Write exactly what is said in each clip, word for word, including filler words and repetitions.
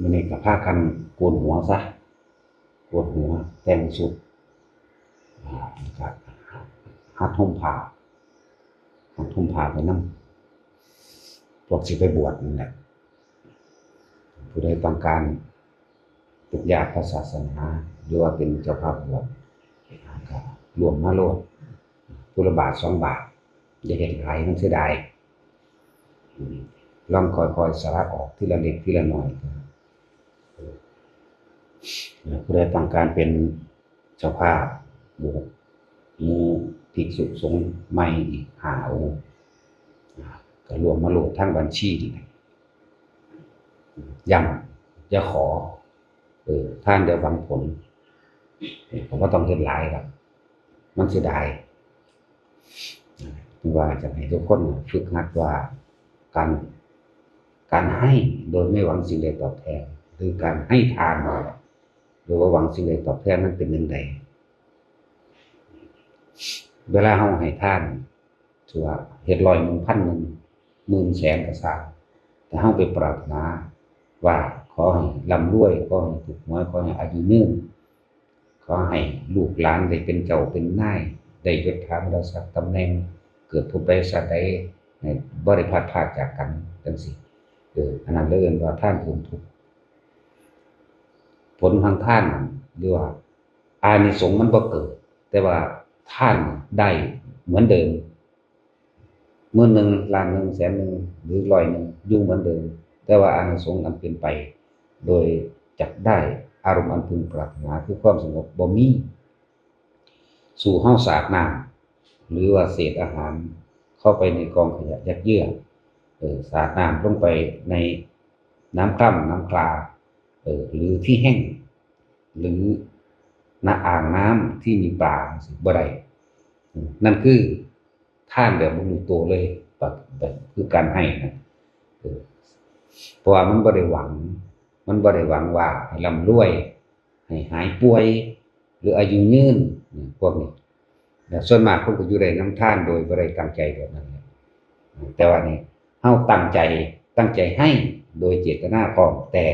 มื้อนี้ก็พากันโกนหัวซะ โกนหัว แต่งชุด อ่า ก็หัดห่มผ้า หัดห่มผ้าไปนำ พวกสิไปบวชนั่นแหละ ผู้ใดต้องการเป็นญาติพระศาสนา หรือว่าเป็นเจ้าภาพบวช ก็ร่วมมาโลด ผู้ละบาทสองบาท อย่าเฮ็ดหลาย มันเสียดาย อืม ลองค่อยๆ สละออกทีละเล็กทีละน้อย เออ ผู้ใดต้องการเป็นเจ้าภาพบวช มีภิกษุสงฆ์ใหม่อีกห้าองค์ อ่า ก็ร่วมมาโลดทางบัญชีนี่แหละ ย้ำ อย่าขอ เออ ทานอย่าหวังผล เออ ก็บ่ต้องเฮ็ดหลายดอก มันเสียดาย ว่าอยากให้ทุกคนฝึกหัดว่าการ การให้โดยไม่หวังสิ่งใดตอบแทน หรือการให้ทานโดยบ่หวังสิ่งใดตอบแทนนั้นเป็นจั่งใด เวลาเฮาให้ทาน ถือว่าเฮ็ดร้อยหนึ่ง พันหนึ่ง หมื่น แสนก็ซ่าง แต่เฮาไปปรารถนาว่าขอให้ร่ำรวย ขอให้ถูกหวย ขอให้อายุยืน ขอให้ลูกหลานได้เป็นเจ้าเป็นนาย ได้ยศถาบรรดาศักดิ์ตำแหน่ง เกิดพบใดชาติใด ให้บ่ได้พลัดพรากจากกันจั่งซี้ เออ อันนั้นเลยเอิ้นว่าทานเพิ่มทุกข์ ผลทางทานนั่น หรือว่าอานิสงส์มันบ่เกิด แต่ว่าทานได้เหมือนเดิม หมื่นหนึ่ง ล้านหนึ่ง แสนหนึ่ง หรือร้อยหนึ่ง อยู่เหมือนเดิม แต่ว่าอานิสงส์อันเป็นไป โดยจักได้อารมณ์อันพึงปรารถนาคือความสงบบ่มี สู่เฮาสาดน้ำ หรือว่าเศษอาหารเข้าไปในกองขยะยัดเยื้อ เออ สาดน้ำลงไปในน้ำคร่ำน้ำคลา เออ หรือที่แห้ง หรือในอ่างน้ำที่มีปลา บ่ได้ อืม นั่นคือทานแบบบ่รู้ตัวเลย แบบ แบบคือการให้นะ เออ เพราะว่ามันบ่ได้หวัง มันบ่ได้หวังว่าให้ร่ำรวย ให้หายป่วย หรืออายุยืน อืม พวกนี้ แล้วส่วนมากคนก็อยู่ได้นำทานโดยบ่ได้ตั้งใจแบบนั้นแหละ แต่ว่านี่เฮาตั้งใจ ตั้งใจให้โดยเจตนาพร้อม แต่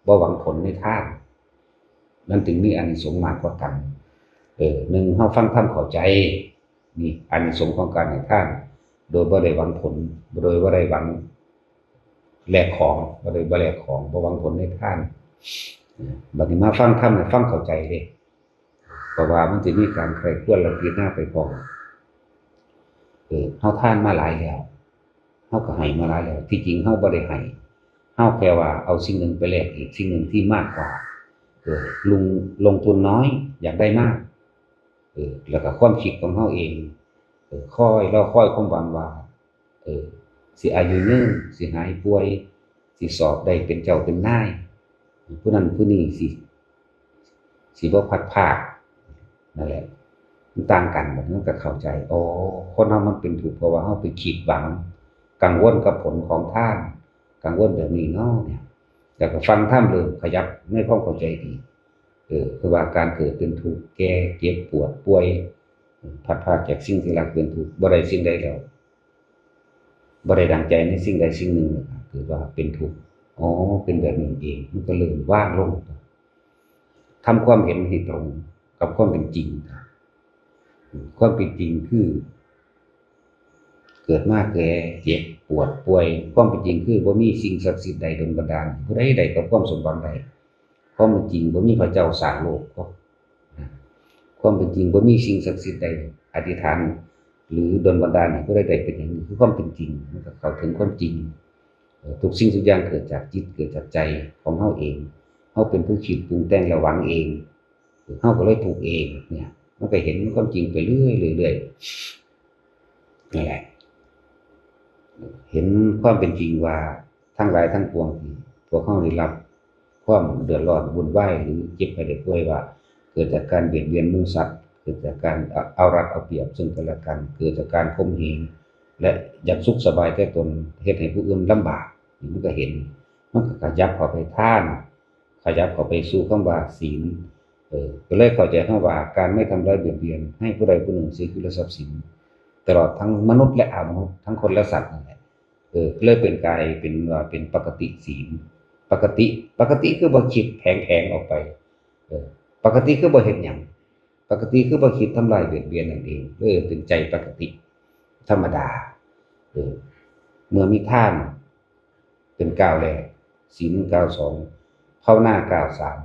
บ่หวังผลในทาน มันถึงมีอานิสงส์มากกว่ากัน เออ หนึ่ง เฮาฟังธรรมเข้าใจ นี่อานิสงส์ของการให้ทาน โดยบ่ได้หวังผล โดยบ่ได้หวังแลกของ บ่ได้ บ่แลกของ บ่หวังผลในทาน เออ บัดนี้มาฟังธรรมเนี่ยฟังเข้าใจเด้ เพราะว่ามันสิมีการใคร่ครวญและพิจารณาไปพร้อม เออ เฮาทานมาหลายแล้ว เฮาก็ให้มาหลายแล้ว ที่จริงเฮาบ่ได้ให้ เฮาแค่ว่าเอาสิ่งหนึ่งไปแลกอีกสิ่งหนึ่งที่มากกว่า เออ ลง ลงทุนน้อย อยากได้มาก เออ แล้วก็ความคิดของเฮาเอง เออ คอย รอคอยความหวังว่า เออ สิอายุยืน สิหายป่วย สิสอบได้เป็นเจ้าเป็นนาย ผู้นั้นผู้นี้สิ สิบ่พลัดพราก นั่นแหละ มันต่างกัน บัดนี้มันก็เข้าใจ อ๋อ คนเฮามันเป็นทุกข์ เพราะว่าเฮาไปคิดหวัง กังวลกับผลของทาน กังวลแบบนี้เนาะเนี่ย แล้วก็ฟังธรรมเริ่มขยับในความเข้าใจอีก เออ คือว่าการเกิดเป็นทุกข์ แก่ เจ็บ ปวด ป่วย พลัดพรากจากสิ่งที่รักเป็นทุกข์ บ่ได้สิ่งใดแล้ว บ่ได้ดังใจในสิ่งใดสิ่งหนึ่ง เกิดว่าเป็นทุกข์ อ๋อ เป็นแบบนี้เอง มันก็เริ่มวางลง ทำความเห็นให้ตรงกับความเป็นจริง ความเป็นจริงคือ เกิดมาแก่ เจ็บ ปวด ป่วย ความเป็นจริงคือบ่มีสิ่งศักดิ์สิทธิ์ใดดลบันดาล ผู้ใดได้กับความสมหวังได้ ความเป็นจริงบ่มีพระเจ้าสร้างโลก ความเป็นจริงบ่มีสิ่งศักดิ์สิทธิ์ใดอธิษฐาน หรือดลบันดาลให้ผู้ใดได้เป็นอย่างนี้ คือความเป็นจริง มันก็เข้าถึงความจริง เอ่อ ทุกสิ่งทุกอย่างเกิดจากจิต เกิดจากใจของเฮาเอง เฮาเป็นผู้คิดปรุงแต่งและหวังเอง เฮาก็เลยทุกข์เองเนี่ย มันก็เห็นความจริงไปเรื่อยๆ เรื่อยๆ นั่นแหละ เห็นความเป็นจริงว่าทั้งหลายทั้งปวงที่พวกเฮาได้รับความเดือดร้อนวุ่นวาย หรือเจ็บไข้ได้ป่วยว่า เกิดจากการเบียดเบียนหมู่สัตว์ เกิดจากการเอา เอารัดเอาเปรียบซึ่งกันและกัน เกิดจากการข่มเหง และอยากสุขสบายแต่ตน เฮ็ดให้ผู้อื่นลำบาก นี่มันก็เห็น มันก็ขยับเข้าไปทาน ขยับเข้าไปสู่คำว่าศีล เออ ก็เลยเข้าใจคำว่าการไม่ทำร้ายเบียดเบียนให้ผู้ใดผู้หนึ่งเสียชีวิตและทรัพย์สิน ตลอดทั้งมนุษย์และอมนุษย์ ทั้งคนและสัตว์นั่นแหละ เออ ก็เลยเป็นกลายเป็นว่าเป็นปกติศีล ปกติ ปกติคือบ่คิดแผลงๆออกไป เออ ปกติคือบ่เฮ็ดหยัง ปกติคือบ่คิดทำลายเบียดเบียนนั่นเอง เออ เป็นใจปกติ ธรรมดา เออ เมื่อมีทานเป็นก้าวแรก ศีลก้าวสอง ภาวนาก้าวสาม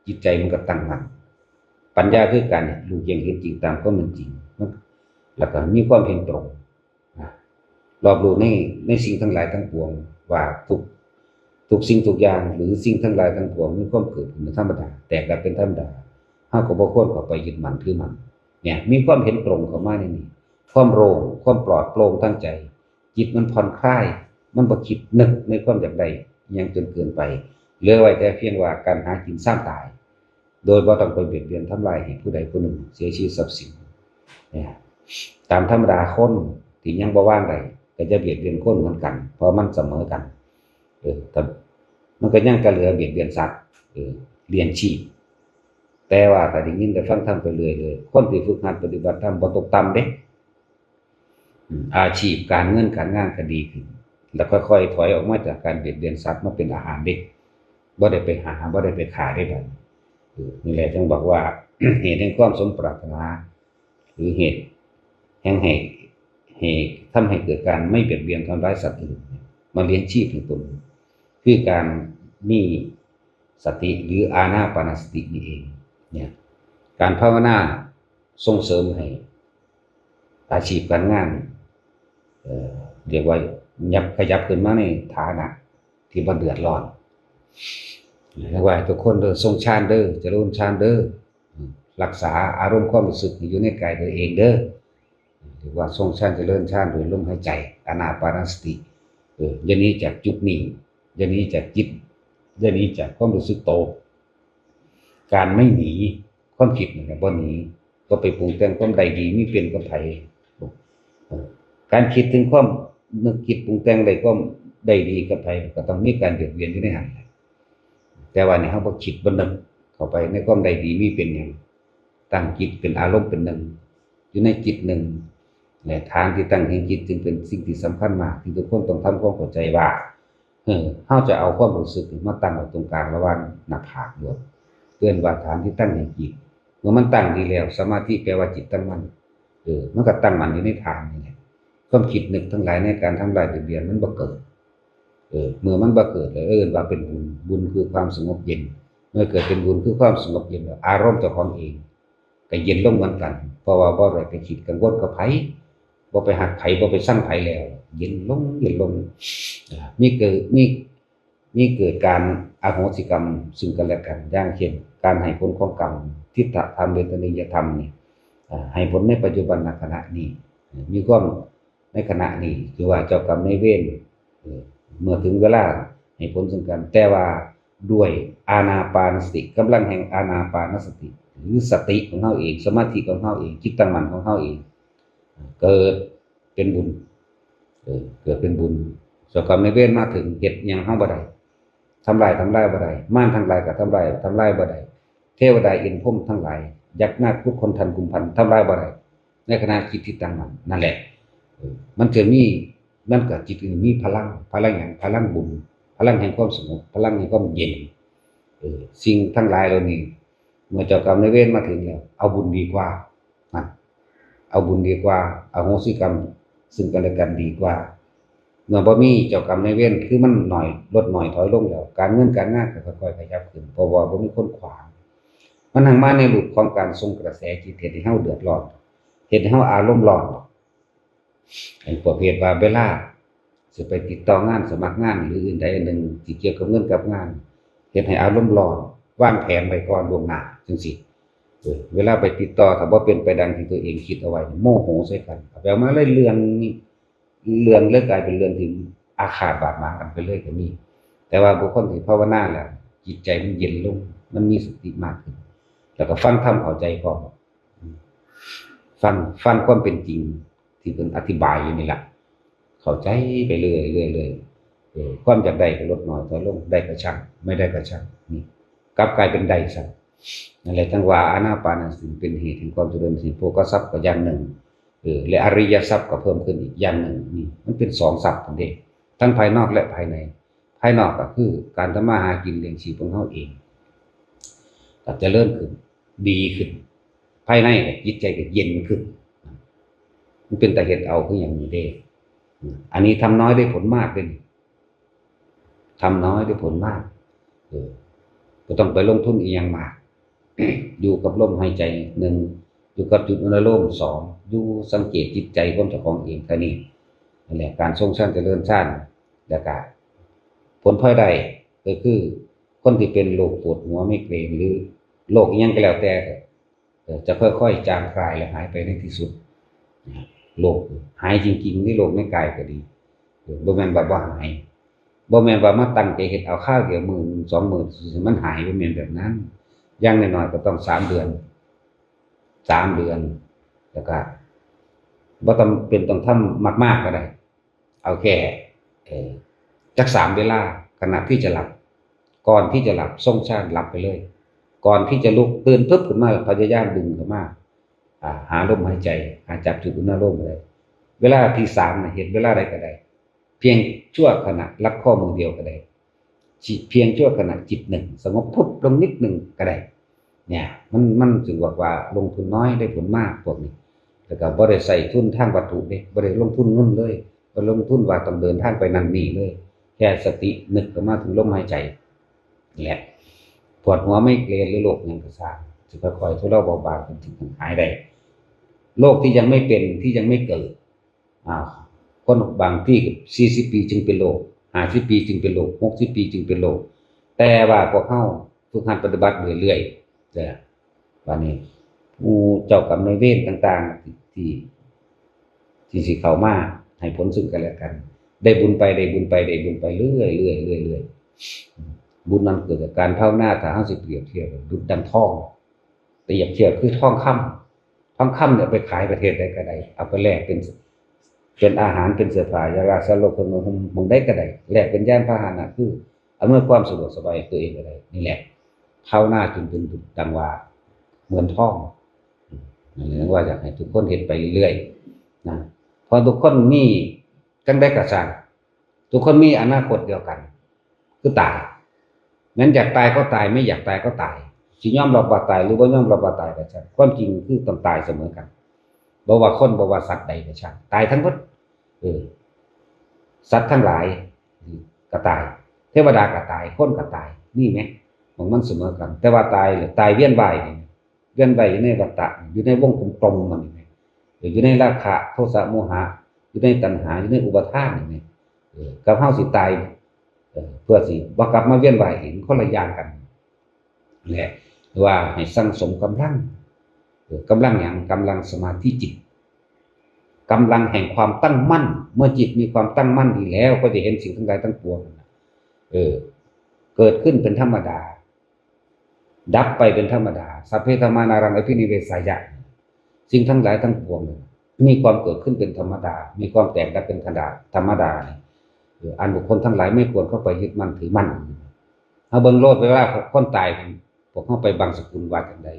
จิตใจมันก็ตั้งมั่น ปัญญาคือการรู้แจ้งเห็นจริงตามความเป็นจริง มัน แล้วก็มีความเห็นตรง นะ รอบรู้ใน ในสิ่งทั้งหลายทั้งปวง ว่าทุก ทุกสิ่งทุกอย่าง หรือสิ่งทั้งหลายทั้งปวง มีความเกิดขึ้นเป็นธรรมดา แตกดับเป็นธรรมดา เฮาก็บ่ควรเข้าไปยึดมั่นถือมั่น เนี่ย มีความเห็นตรงเข้ามาในนี้ ความโล่ง ความปลอดโปร่งทางใจ จิตมันผ่อนคลาย มันบ่คิดนึกในความอยากได้อิหยังจนเกินไป เหลือไว้แต่เพียงว่าการหากินซ่ามตาย โดยบ่ต้องไปเบียดเบียนทำลายให้ผู้ใดผู้หนึ่งเสียชีวิตทรัพย์สิน เนี่ย ตามธรรมดาคนที่ยังบ่วางได้ ก็จะเบียดเบียนคนเหมือนกัน เพราะมันเสมอกัน เออ แต่มันก็ยังกะเหลือเบียดเบียนสัตว์ เออ เลี้ยงชีพ แต่ว่าถ้าได้ยินได้ฟังธรรมไปเรื่อยๆ คนที่ฝึกหัดปฏิบัติธรรมบ่ตกต่ำเด้ อืม อาชีพการเงินการงานก็ดีขึ้น แล้วค่อยๆถอยออกมาจากการเบียดเบียนสัตว์มาเป็นอาหารเด้ บ่ได้ไปหา บ่ได้ไปฆ่าได้บัดนี้ เออ นี่แหละจึงบอกว่า เหตุแห่งความสมปรารถนา หรือเหตุแห่งให้ ให้ทำให้เกิดการไม่เบียดเบียนทำร้ายสัตว์อื่น มาเลี้ยงชีพของตน คือการมีสติหรืออานาปานสตินี่เอง เนี่ย การภาวนาส่งเสริมให้อาชีพการงาน เอ่อ เรียกว่ายับ ขยับขึ้นมาในฐานะที่บ่เดือดร้อน เรียกว่าให้ทุกคนเด้อ ทรงฌานเด้อ เจริญฌานเด้อ รักษาอารมณ์ความรู้สึกให้อยู่ในกายตัวเองเด้อ เรียกว่าทรงฌานเจริญฌานโดยลมหายใจ อานาปานสติ เออ อย่าหนีจากจุดนี้ อย่าหนีจากจิต อย่าหนีจากความรู้สึกโต การไม่หนีความคิดนั่นแหละ บ่หนี ก็ไปปรุงแต่งความใดดีมีเป็นกับไผ เออ การคิดถึงความนึกคิดปรุงแต่งได้ความใดดีกับไผ ก็ต้องมีการเบียดเบียนอยู่ในหั้นแหละ แต่ว่านี่เฮาบ่คิดบ่นึกเข้าไปในความใดดีมีเป็นหยัง ตั้งจิตเป็นอารมณ์เป็นหนึ่ง อยู่ในจิตหนึ่ง และฐานที่ตั้งแห่งจิตจึงเป็นสิ่งที่สำคัญมาก ที่ทุกคนต้องทำความเข้าใจว่า เออ เฮาจะเอาความรู้สึกมาตั้งไว้ตรงกลางระหว่างหน้าผากโลด เอิ้นว่าฐานที่ตั้งแห่งจิต เมื่อมันตั้งดีแล้ว สมาธิแปลว่าจิตตั้งมั่น เออ มันก็ตั้งมั่นอยู่ในฐานนี่แหละ ความคิดนึกทั้งหลายในการทำลายเบียดเบียนมันบ่เกิด เออ เมื่อมันบ่เกิดแล้วเอิ้นว่าเป็นบุญ บุญคือความสงบเย็น เมื่อเกิดเป็นบุญคือความสงบเย็นแล้ว อารมณ์เจ้าของเองก็เย็นลงเหมือนกัน เพราะว่าบ่ได้ไปคิดกังวลกับไผ บ่ไปฮักไผ บ่ไปซังไผแล้ว เย็นลง เย็นลง อ่า มีเกิด มี มีเกิดการอโหสิกรรมซึ่งกันและกัน อย่างเช่น การให้ผลของกรรม ทิฏฐธรรม เวทนียธรรมนี่ อ่า ให้ผลในปัจจุบันขณะนี้ มีความในขณะนี้ คือว่าเจ้ากรรมนายเวร เออ เมื่อถึงเวลาให้ผลซึ่งกัน แต่ว่าด้วยอานาปานสติ กำลังแห่งอานาปานสติ หรือสติของเฮาเอง สมาธิของเฮาเอง จิตตั้งมั่นของเฮาเอง เกิดเป็นบุญ เออ เกิดเป็นบุญ เจ้ากรรมนายเวรมาถึง เฮ็ดหยังเฮาบ่ได้ ทำลาย ทำลายบ่ได้ มารทั้งหลายก็ทำลาย ทำลายบ่ได้ เทวดาอินทร์พรหมทั้งหลาย ยักษ์นาคบุคคลทันกุมพัน ทำลายบ่ได้ ในขณะจิตที่ตั้งมั่น นั่นแหละ เออ มันจะมี มันก็จิตมีพลัง พลังหยัง พลังบุญ พลังแห่งความสงบ พลังแห่งความเย็น เออ สิ่งทั้งหลายเหล่านี้ เมื่อเจ้ากรรมนายเวรมาถึงแล้ว เอาบุญดีกว่า นั่น เอาบุญดีกว่า อโหสิกรรมซึ่งกันและกันดีกว่า เมื่อบ่มีเจ้ากรรมนายเวร คือมันหน่อย ลดหน่อยถอยลงแล้ว การเงินการงานก็ค่อยๆขยับขึ้น เพราะว่าบ่มีคนขวาง มันหังมาในรูปของการส่งกระแสจิต เฮ็ดให้เฮาเดือดร้อน เฮ็ดให้เฮาอารมณ์ร้อน ไอ้ประเภทว่าเวลาสิไปติดต่องาน สมัครงานหรืออื่นใดอันหนึ่งที่เกี่ยวกับเงินกับงาน เฮ็ดให้อารมณ์ร้อน วางแผนไว้ก่อนล่วงหน้าจังซี้ เออ เวลาไปติดต่อ ถ้าบ่เป็นไปดังที่ตัวเองคิดเอาไว้ โมโหใส่กัน เอาไปเอามาเลยเรื่องนี้ เรื่องเลยกลายเป็นเรื่องที่อาฆาตบาดหมางกันไปเลยก็มี แต่ว่าบุคคลที่ภาวนาแล้ว จิตใจมันเย็นลง มันมีสติมากขึ้น แล้วก็ฟังธรรมเข้าใจพร้อม ฟัง ฟังความเป็นจริงที่เพิ่นอธิบายอยู่นี่ล่ะ เข้าใจไปเรื่อยๆ เรื่อยๆ เออ ความอยากได้ก็ลดน้อยถอยลง ได้ก็ช่าง ไม่ได้ก็ช่าง นี่ กลับกลายเป็นได้ซะ นั่นแหละ จั่งว่าอานาปานสติเป็นเหตุแห่งความเจริญ สินโภคทรัพย์ก็อย่างหนึ่ง เออ และอริยทรัพย์ก็เพิ่มขึ้นอีกอย่างหนึ่ง นี่ มันเป็นสองทรัพย์นั่นเอง ทั้งภายนอกและภายใน ภายนอกก็คือการทำมาหากินเลี้ยงชีพของเฮาเอง ก็เจริญขึ้น ดีขึ้น ภายในก็จิตใจก็เย็นขึ้น มันเป็นตาเฮ็ดเอาคือหยังนี่เด้ อันนี้ทำน้อยได้ผลมากเด้ ทำน้อยได้ผลมาก เออ บ่ต้องไปลงทุนอีหยังมาก อยู่กับลมหายใจ หนึ่ง อยู่กับจุดอนุโลม สอง อยู่สังเกตจิตใจของเจ้าของเองเท่านี้ นั่นแหละ การทรงฌานเจริญฌาน แล้วก็ผลพลอยได้ก็คือ คนที่เป็นโรคปวดหัวไมเกรน หรือโรคอิหยังก็แล้วแต่ เอ่อ จะค่อยๆจางคลายและหายไปในที่สุดนะ โรคหายจริงๆ ในโรคในกายก็ดี เออ บ่แม่นว่าบ่หาย บ่แม่นว่ามาตั้งใจเฮ็ดเอาคราวเดียวมื้อหนึ่งสองมื้อมันหาย บ่แม่นแบบนั้น อย่างน้อยๆก็ต้องสามเดือน สามเดือน แล้วก็บ่จำเป็นต้องทำมากๆก็ได้ เอาแค่ เอ่อ จักสามเวลา ขณะที่จะหลับ ก่อนที่จะหลับ ทรงฌานหลับไปเลย ก่อนที่จะลุกตื่นปุ๊บขึ้นมา พยายามดึงขึ้นมา อ่า หาลมหายใจ หาจับจุดอุณหภูมิเลย เวลาที่สามน่ะ เฮ็ดเวลาใดก็ได้ เพียงชั่วขณะ ลัดข้อมือเดียวก็ได้ จิต เพียงชั่วขณะจิตหนึ่ง สงบพุบลงนิดหนึ่งก็ได้ เนี่ย มัน มันถือว่า ว่าลงทุนน้อยได้ผลมากพวกนี้ แล้วก็บ่ได้ใส่ทุนทางวัตถุเด้ บ่ได้ลงทุนเงินเลย บ่ลงทุนว่าต้องเดินทางไปนั่นนี่เลย แค่สตินึกเข้ามาถึงลมหายใจ นี่แหละ ปวดหัวไมเกรนหรือโรคหยังก็ซ่าง สิค่อยๆทุเลาเบาบางจนถึงหายได้ โรคที่ยังไม่เป็น ที่ยังไม่เกิด อ้าว คนบางที่สี่สิบปีจึงเป็นโรค ห้าสิบปีจึงเป็นโรค หกสิบปีจึงเป็นโรค แต่ว่าพวกเฮาฝึกหัดปฏิบัติเรื่อยๆ เนี่ย บัดนี้ หมู่เจ้ากรรมนายเวรต่างๆ ที่ ที่สิเข้ามาให้ผลซึ่งกันและกัน ได้บุญไป ได้บุญไป ได้บุญไปเรื่อยๆ เรื่อยๆ เรื่อยๆ บุญนั้นเกิดจากการภาวนา ถ้าเฮาสิเปรียบเทียบดุจดังทอง เปรียบเทียบคือทองคำ ทองคำเนี่ยไปขายประเทศใดก็ได้ เอาไปแลกเป็น เป็นอาหาร เป็นเสื้อผ้า ยาราชรสเครื่องนุ่งห่ม หม่องใดก็ได้ แลกเป็นยานพาหนะ คืออำนวยความสะดวกสบายให้ตัวเองก็ได้ นี่แหละ ภาวนาจนเป็นดุจดังว่า เหมือนทอง นั่นแหละว่าอยากให้ทุกคนเฮ็ดไปเรื่อยๆ นะ เพราะทุกคนมี จั่งใดก็ซ่าง ทุกคนมีอนาคตเดียวกัน คือตาย แม้นอยากตายก็ตาย ไม่อยากตายก็ตาย สิยอมรับว่าตายหรือบ่ยอมรับว่าตายก็ช่าง ความจริงคือต้องตายเสมอกัน บ่ว่าคน บ่ว่าสัตว์ใดก็ช่าง ตายทั้งหมด เออ สัตว์ทั้งหลายก็ตาย เทวดาก็ตาย คนก็ตาย นี่แหม มัน มันเสมอกัน แต่ว่าตายหรือตายเวียนว่ายนี่ เวียนว่ายอยู่ในวัฏฏะ อยู่ในวงกลมๆ มันนี่แหม เออ อยู่ในราคะ โทสะ โมหะ อยู่ในตัณหา อยู่ในอุปาทานนี่แหม เออ กับเฮาสิตาย เออ เพื่อสิบ่กลับมาเวียนว่ายอีก มันคนละอย่างกัน แหละ ว่าให้สั่งสมกำลัง เออ กำลังหยัง กำลังสมาธิจิต กำลังแห่งความตั้งมั่น เมื่อจิตมีความตั้งมั่นดีแล้ว ก็จะเห็นสิ่งทั้งหลายทั้งปวง เออ เกิดขึ้นเป็นธรรมดา ดับไปเป็นธรรมดา สัพเพธัมมานารังอภินิเวสายะ สิ่งทั้งหลายทั้งปวง มีความเกิดขึ้นเป็นธรรมดา มีความแตกดับเป็นธรรมดา ธรรมดาเนี่ย เออ อันบุคคลทั้งหลายไม่ควรเข้าไปยึดมั่นถือมั่น เฮาเบิ่งโลดเวลาคนตาย พวกเฮาไปบังสกุลว่าจั่งใด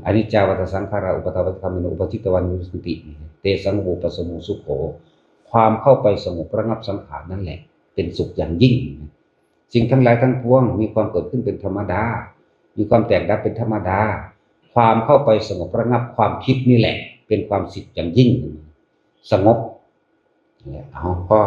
อนิจจาวัฏฏะสังขารา อุปาทานวัฏฏะคามิโน อุปาทิตวานุวิสสติ เตสัง โวปะสโม สุโข ความเข้าไปสงบระงับสังขารนั่นแหละ เป็นสุขอย่างยิ่ง สิ่งทั้งหลายทั้งปวงมีความเกิดขึ้นเป็นธรรมดา มีความแตกดับเป็นธรรมดา ความเข้าไปสงบระงับความคิดนี่แหละ เป็นความสุขอย่างยิ่ง สงบ เนี่ย เอา พอ